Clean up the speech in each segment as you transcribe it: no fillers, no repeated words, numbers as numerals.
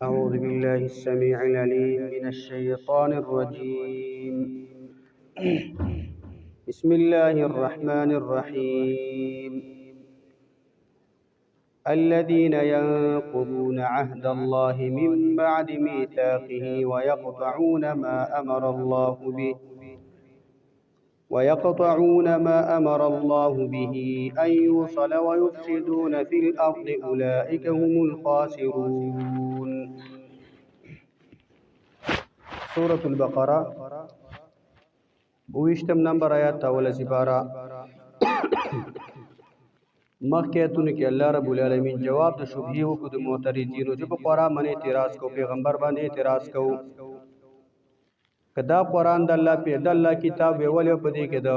أعوذ بالله السميع العليم من الشيطان الرجيم. بسم الله الرحمن الرحيم. الذين ينقضون عهد الله من بعد ميثاقه ويقطعون ما أمر الله به أن يوصل ويفسدون في الأرض أولئك هم الخاسرون. سورة البقرة، 22 نمبر آیات، اوله سپاره. مخکې آیتونو کې الله رب العالمین جواب د شبهې وکړو د معترضینو چې په قرآن باندې اعتراض کو، پیغمبر باندې اعتراض کو. که دا قرآن د الله په د الله کتاب ویولې په دې کې ده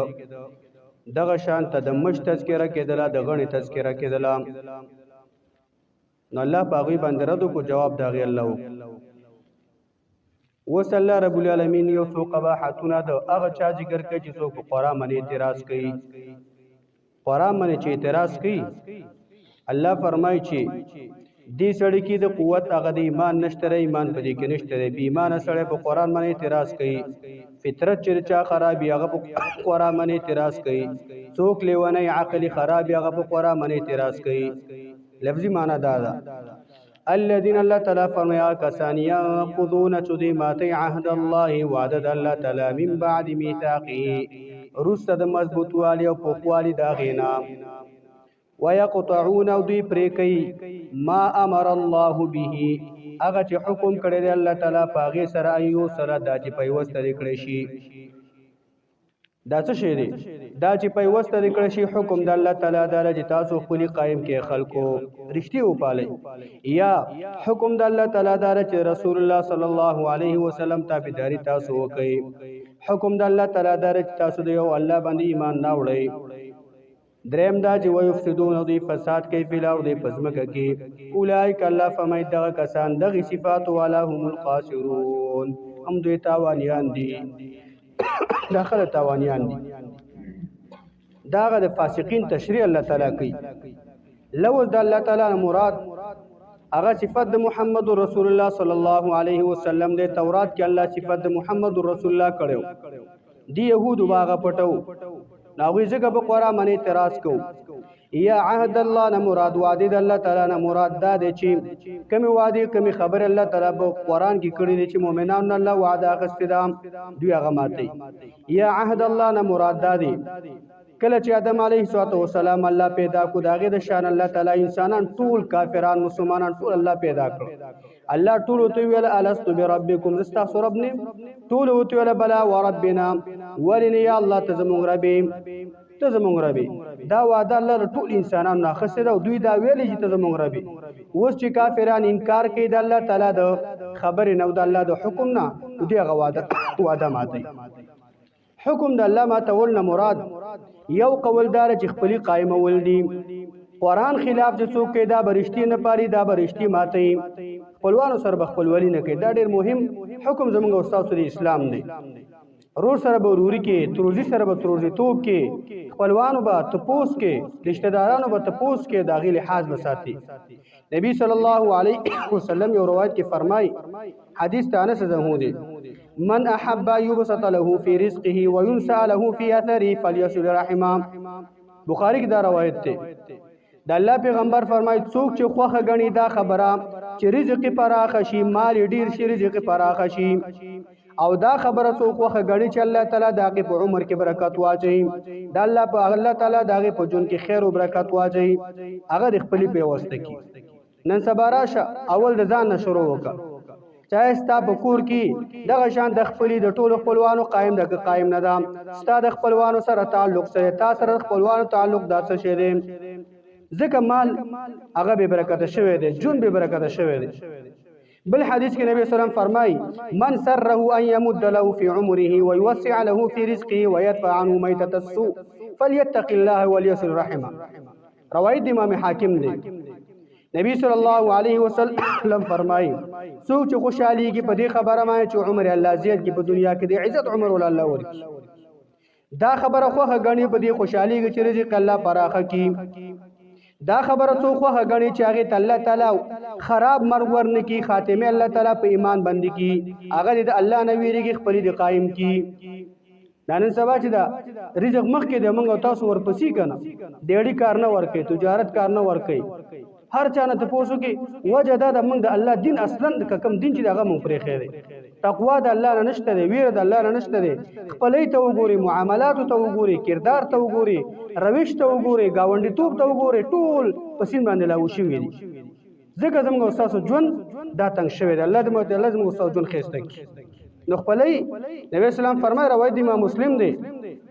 دغه شان ته د مش تذکره کېدله، د غڼې تذکره کېدله. نو الله په هغوی باندې رد کو، جواب د هغې الله وکړو. اوس الله رب العالمین یو څو قباحتونه د هغه چا ذکر کوي چې څوک په قرآن باندې اعتراض کوي. قرآن باندې چې اعتراض کوي، الله فرمایي چې دې سړی کې د قوت هغه د ایمان نشته دی، ایمان په دې کې نشته دی. بې ایمانه سړی په قرآن باندې اعتراض کوي. فطرت چې چا خراب وي، هغه په قرآن باندې اعتراض کوي. څوک لیونی، عقل خراب وي، هغه په قرآن باندې اعتراض کوي. لفظي معنا دا ده. الذين، الله تعالی فرمایا، کسان ينقضون، چې دوی ماتي، عهد الله، وعده د الله تعالی، من بعد ميثاقه، وروسته د مضبوطوالي او پوخوالي د هغې نه، ويقطعون، او دوی پرې کوي، ما امر الله به، هغه چې حکم کړی دی الله تعالی په هغې سره، ان یوصل، دا چې پیوسته دې کړی شي. دا څه شی دی؟ دا چې پیوسته دې کړی شي. حکم د الله تعالی دا چې تاسو خپل قائم کې خلکو رښتیا وپالئ، یا حکم د الله تعالی دا چې رسول الله صلی الله علیه وسلم تابعداري تاسو وکړئ، حکم د الله تعالی دا چې تاسو د یو الله باندې ایمان نه وړئ. دریم دا چې ويفسدون، دوی فساد کوي، فی الارض، په ځمکه کې. اولئک، الله فرمایي، دغه کسان، دغه صفات والا، هم الخاسرون، هم دوی تاوانیان دي، داخله تاوانیان دي. داغه د فاسقین تشریح الله تعالی کوي. لوز د الله تعالی مراد هغه صفت د محمد رسول الله صلی الله علیه وسلم د تورات کې الله صفت د محمد رسول الله کړو دی، يهودو باغه پټو ناغوی ځکه په قرآن باندې اعتراض کو. یا عهد الله نه مراد وعده د الله تعالی نه مراد دا دی چې کمی وعده، کمی خبر الله تعالی په قرآن کې کړی دی چې مؤمنانو الله وعده اخیستې ده، دوی هغه ماتي. یا عهد الله نه مراد دا دی، کله چې آدم علیه السلام الله پیدا کو، داغه د شان الله تعالی انسانان ټول، کافران، مسلمانان ټول الله پیدا کړ. الله ټول ته ویل: الست بربکم؟ زستا رب نه؟ ټول ته ویل: بلا وربنا، ولنه یا الله، ته زمونږ رب، ته زمونږ رب. دا وعده الله ټول انسانانو نه اخیستې ده او دوی دا ویلي چې ته زمونږ رب. اوس چې کافران انکار کوي د الله تعالی د خبرې نه او د الله د حکم نه، دوی هغه وعده ماتي. حکم د الله ماتول نه مراد یو قول دار چې خپلی قائمول دي. قرآن خلاف چې څوک کوي، دا برشتي نه پالي، دا برشتي ماتي، خپلوانو سره به خپلولي نه کوي. دا ډېر مهم حکم زمونږ استاد د اسلام دی. رور سره به وروري کې، تروزی سره به تروزی توب کې، خپلوانو به تپوس کې، رشتہ دارانو به تپوس کې، د هغې لحاظ به ساتي. نبی صلی الله علیه وسلم یو روایت کې فرمای، حدیث ته انس زهو دی: من احب يبسط له في رزقه وينسى له في اثره فليصل رحمه. بخاری کې دا روایت دی. د الله پیغمبر فرمای، څوک چې خوخه غني دا خبره چې رزق پراخ شي، مال ډیر شي، رزق پراخ شي، او دا خبره څوک خوخه غني چې الله تعالی داغه په عمر کې برکت واچي، د الله په الله تعالی داغه په جون کې خیر او برکت واچي، هغه د خپل پیوسته کی. نن سبا راشه، اول د ځان نه شروع وکړه. چاہے ستا په کور کې دغه شان د خپلې د ټولو خپلوانو قائم ده که قائم نه ده؟ ستا د خپلوانو سره تعلق سره، تا سره خپلوانو تعلق دا څه شی دی؟ ځکه مال هغه بې برکته شوی دی، جون بې برکته شوی دی. بل حدیث کې نبی صلی الله علیه وسلم فرمای: من سره ان يمد له في عمره ويوسع له في رزقه ويدفع عنه ميتة السوء فليتق الله وليصل رحمه. روایت امام حاکم دی. نبی صلی الله علیه وسلم فرمایي، څوک چې خوشحاليږي په دې خبره باندې چې عمر الله زیات کی، په دنیا کې د عزت عمر ول الله ورکي، دا خبره خوخه غني، په دې خوشحاليږي چې رزق الله پراخه کی، دا خبره څوک خوښه ګڼي چې هغې ته الله تعالی خراب مرګ ورنکي، خاتمه الله تعالی په ایمان باندې کی، هغه دې د الله نه ویریږي، خپلې دې قایم کی. دا نن سبا چې دا رزق مخکې دی، موږ او تاسو ورپسې که نه، دیړي کار نه ورکوي، تجارت کار نه ورکوي، هر چا نه تپوس وکړي. وجه دا ده موږ د الله دین اصلا که کوم دین چې د هغه موږ پرېښی دی، تقوا د الله نه نشته دی، ویره د الله نه نشته دی. خپلۍ ته وګوري، معاملاتو ته وګوري، کردار ته وګوري، روش ته وګوري، ګاونډیتوب ته وګوري، ټول په سیند باندې لاهو شوي دي. ځکه زموږ او ستاسو ژوند دا تنګ شوی دی. الله دې الله زموږ او ستاسو ژوند ښایسته کړي. نو خپلۍ نبی اسلام فرمایي، روایت امام مسلم دی،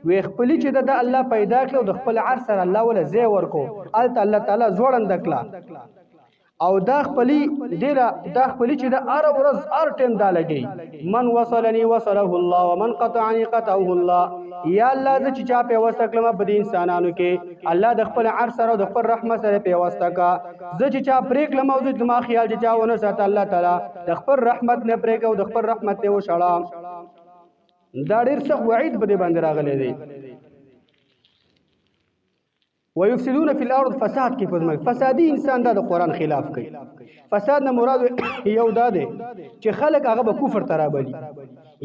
وی خپلې چې د الله پیدا کړ او د خپل عرش سره الله وله ځای ورکو، هلته الله تعالی ځوړنده کړه. او دا خپلی ډیره دا خپلی چې د هر ورځ هر ټیم دا لګي، من وصلني وصله الله ومن قطعني قطعه الله. یا الله زه چې چا پیوسته کړم په دې انسانانو کې، الله د خپل عرش سره او د خپل رحمت سره پیوسته کا. زه چې چا پرې کړم او زه زما خیال چې چا ونه ساته، الله تعالی د خپل رحمت نه پرې او د خپل رحمت نه وشړه. دا ډیر سخت وعید په دې باندې راغلی دی. ويفسدون في الارض، فساد کې پزما فسادي انسان دا د قران خلاف کوي. فساد نه مراد یو دا دی چې خلک هغه به کفر ته رابلي،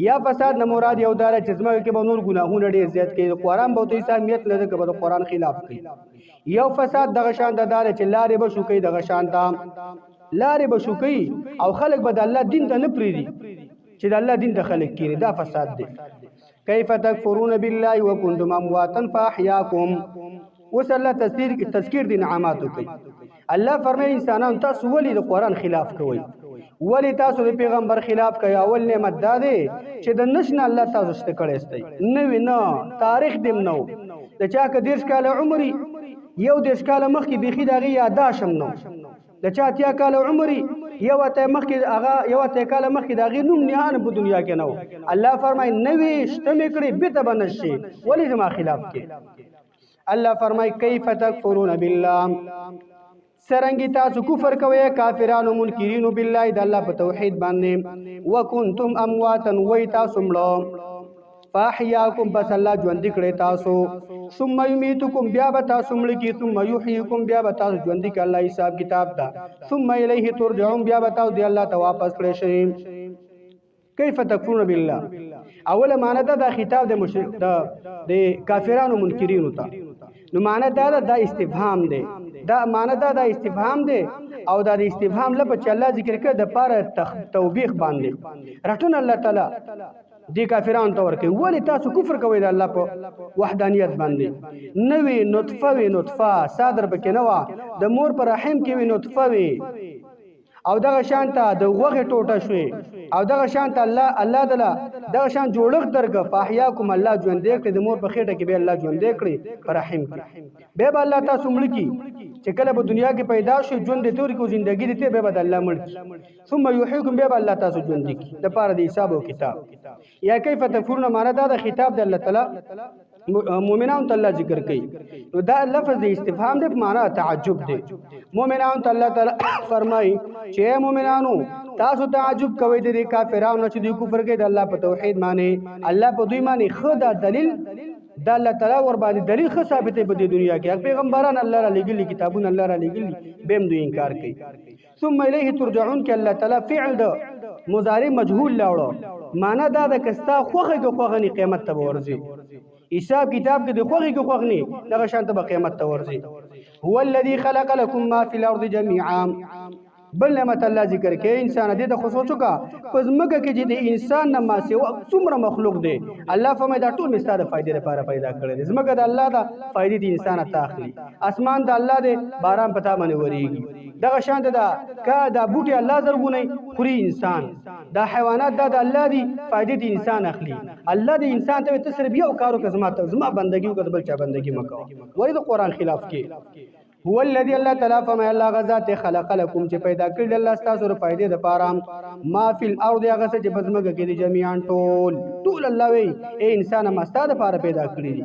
یا فساد نه مراد یو دا چې زما کې به نور ګناهونه ډیر زیات کوي، قرآن به ته اهمیت نه ده، به د قرآن خلاف کوي. یو فساد دغه شان د دار چې لارې به شو کوي، دغه شان ته لارې به شو کوي او خلک به د الله دین ته نه پریږدي چې د الله دین ته خلک کینې، دا فساد دی. کیف تکفرون بالله وکنتم امواتا فاحیاکم. اوس الله تذکیر دی نعماتو کوي. الله فرمایي انسانان تاسو ولې د قرآن خلاف کوئ، ولې تاسو د پیغمبر خلاف کوئ؟ اول نعمت دا دی چې د نشنه الله تاسو شته کړی استئ، نوی نه تاریخ دیم نو د چا که 30 کاله عمري، یو 30 کاله مخکې بیخي د هغې یاداشت هم نو، د چا 80 کاله عمري، یو اتیا مخکې هغه یو اتیا کاله مخکې د هغې نوم نهان په دنیا کې نه و. الله فرمایي نوې شته مې کړې بیرته به نه شي، ولې زما خلاف کې؟ الله فرمای کیف تکفرون بالله، څرنګه تاسو کفر کوئ کافرانو منکرینو بالله د الله په توحید باندې، وکنتم امواتا وای تاسو مړه، فاحیاکم پس الله ژوندي کړی تاسو، ثم یمیتکم بیا به تاسو مړه کی، ثم یحییکم بیا به تاسو ژوندي کړي الله حساب کتاب ته، ثم الیه ترجعون بیا به تاسو دی الله ته واپس کړی شئ. کیف تکفرون بالله، اوله معنی دا دا خطاب د مشرک د کافرانو منکرینو ته، نو معنی دا دا استفهام دی، دا معنی دا دا استفهام دی، او دا د استفهام لپاره چې الله ذکر کړ د پاره توبیخ باندې رټون الله تعالی دی کافرانو ته ورکوي. ولې تاسو کفر کوئ د الله په وحدانیت باندې؟ نوې نطفه وي، نطفه صادر پکې نه وه، د مور په رحم کې وي نطفه وي، او دغه شان ته د غوښې ټوټه شوې، او دغه شان ته الله الله دله دغه شان جوړښت درکړ. فاحیاکم الله ژوندی کړي، د مور په خېټه کې بیا الله ژوندی کړي، په رحم کې بیا به الله تاسو مړه کړي، چې کله به دنیا کې پیدا شو ژوند دې تور کړي، زندګي دې تېر، بیا به د الله مړ کړي. ثم یحییکم بیا به الله تاسو ژوندي کړي د پاره د حساب او کتاب. یا کیف تکفرون معنی دا د خطاب د الله تعالی مؤمنانو ته الله ذکر کوي، نو دا لفظ د استفهام دی په معنا تعجب دی. مؤمنانو ته الله تعالی فرمایي چې ای مؤمنانو تاسو تعجب کوئ د دې کافرانو چې دوی کفر کوي د الله په توحید باندې، الله په دوی باندې ښه دا دلیل دا الله تعالی ور باندې دلیل ښه ثابتوي په دې دنیا کې، پیغمبران الله را لېږلي، کتابونه الله را لېږلي، بیا هم دوی انکار کوي. ثم الیه ترجعون کې الله تعالی فعل د مضارع مجهول لاړو، معنا دا ده که ستا خوښه که خوښه نه قیامت ته به ورځي، حساب کتاب کې د خوښې که خوښ نه دغه شان ته به قیامت ته ورځي. هو الذي خلق لكم ما في الارض جميعا، بل نعمت الله ذکر کوي انسان دې ته خو سوچ وکړه په ځمکه کې چې د انسان نه ما سوا څومره مخلوق دی، الله فرمایي دا ټول مې ستا د فایدې لپاره پیدا کړی دی. ځمکه د الله ده، فایدې د انسان ته اخلي، اسمان د الله دی، باران په تا باندې ورېږي، دغه شان ته دا که دا بوټي الله زرغونی خوري انسان، دا حیوانات دا د الله دي، فایدې د انسان اخلي. الله د انسان ته ته صرف یو کار وکړه، زما بندګي وکړه، د بل چا بندګي مه کوه. ولې د قرآن خلاف کې؟ هو الذي الله تعالی فرمایي الله غزا ته خلق لكم چې پیدا کړل الله ستاسو د فایدې لپاره ما فی الارض هغه څه چې په ځمکه کې دي جميعا ټول ټول الله وی ای انسان ما ستا لپاره پیدا کړی دي.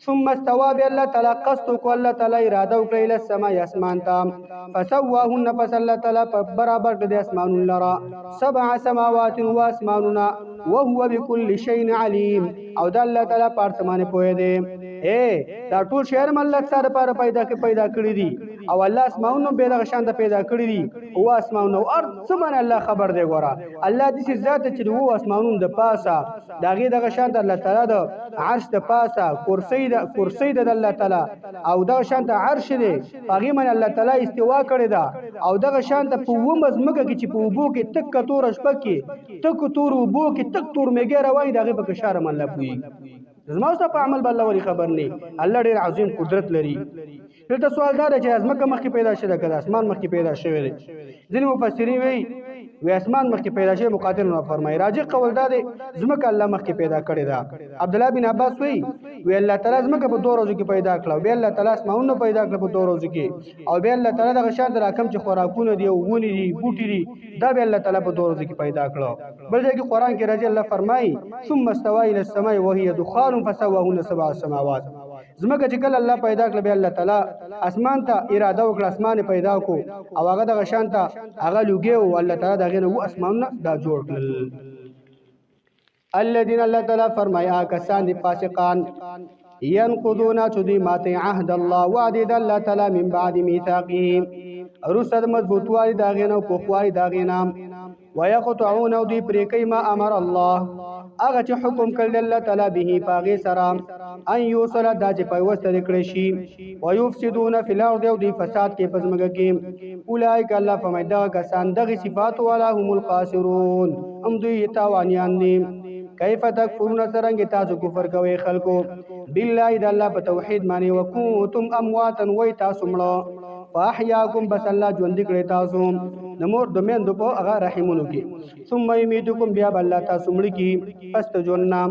ثم استوى به الله تعالی قصد کو الله تعالی اراده وکړه الی السماء اسمان ته، فسواهن پس الله تعالی په برابر کړ د اسمانونو لره سبع سماوات و اسمانونه وهو بكل شيء عليم، او د الله تعالی په هر څه باندې پوه دی. دا ټول شیان هم الله ستاسو لپاره پیدا کړی دي. او الله اسمانونه به دغه شان ته پیدا کړی دي. او اسمانونه او ارض څه باندې الله خبر دی. ګوره الله دې ذات چې وو اسمانونو د پاسه داغه دغه شان ته الله تعالی د عرش د پاسه کرسی د کرسی د الله تعالی او دغه شان ته عرش دی، هغه من الله تعالی استوا کړی دا. او دغه شان ته په ومز مګه کې چې په وبو کې تک تور شپه کې تک تور وبو کې تک تور میګه روان دغه په کشاره من الله پوي. زما اوس په عمل بل ولي خبر نه. الله ډیر عظیم قدرت لري. دلته سوال دا دی چې ازمکه مخکې پیدا شوه که د اسمان مخکې پیدا شوی دی؟ ځینې مفسرین وایي وی اسمان مخکې پیدا شوی، مقاتل نه فرمایي. راجح قول دا دی ځمکه الله مخکې پیدا کړې ده. عبد الله بن عباس وایي وی الله تعالی ځمکه په دوه ورځو کې پیدا کړه، بیا الله تعالی اسمانونه پیدا کړه په دوه ورځو کې، او بیا الله تعالی دغه شان د راکم چې خوراکونه دي او ونې دي بوټي دي دا بیا الله تعالی په دوه ورځو کې پیدا کړه. بل ځای کې قرآن کې راځي الله فرمایي ثم استوى الى السماء وهي دخان فسواهن سبع سماوات. ځمکه چې کله الله پیدا کړه بیا الله تعالی اسمان ته اراده وکړه، اسمان پیدا کو او هغه دغه شان ته هغه لوګي او الله تعالی دغه نه و اسمانونه دا جوړ کړل. الذين الله تعالی فرمایا کسان دي فاسقان ينقضون چې دوی ماته عهد الله وعده د الله تعالی من بعد میثاقه رسد مضبوطوالي د هغې نه او پوخوالي د هغې نه، ويقطعون او دوی پرې کوي ما امر الله هغه چې حکم کړی الله تعالی به په هغې سره ان یوصل دا چې پیوسته دې کړی شي، ویفسدون فی الارض او دوی فساد کوي په ځمکه کې. اولئک الله فرمایي دغه کسان دغې صفاتو والا هم الخاسرون، هم دوی تاوانیان دي. کیف تکفرون څرنګه تاسو کفر کوئ خلکو بالله د الله په توحید باندې، وکنتم امواتا وای تاسو مړه، فاحیاکم بس الله ژوندي کړی تاسو د مور د میندو په هغه رحمونو کې، ثم یمیتکم بیا به الله تاسو مړه کړي پس د ژوند نه،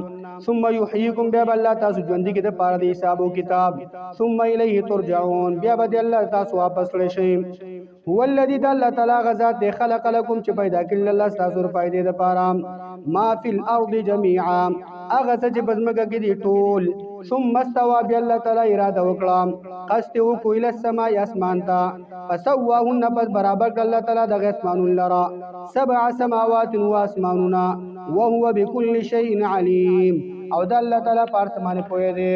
ثم یحییکم بیا به الله تاسو ژوندي کړي د پاره د حساب او کتاب، ثم الیه ترجعون بیا به د الله تاسو واپس کړی شئ. هو الذی د الله تعالی غزاد دی خلق لکم چې پیدا کړل الله ستاسو د فایدې دپاره ما فی الارض جمیعا هغه څه چې په ځمکه کې دي ټول. ثم استوى بیا الله تعالی اراده وکړه قصد وکړو الی السماء اسمان ته، فسواهن پس برابر کړل الله تعالی دغه اسمانونه لره سبع سماوات و اسمانونه، وهو بكل شيء علیم او د الله تعالی په هر څه باندې پوه دی.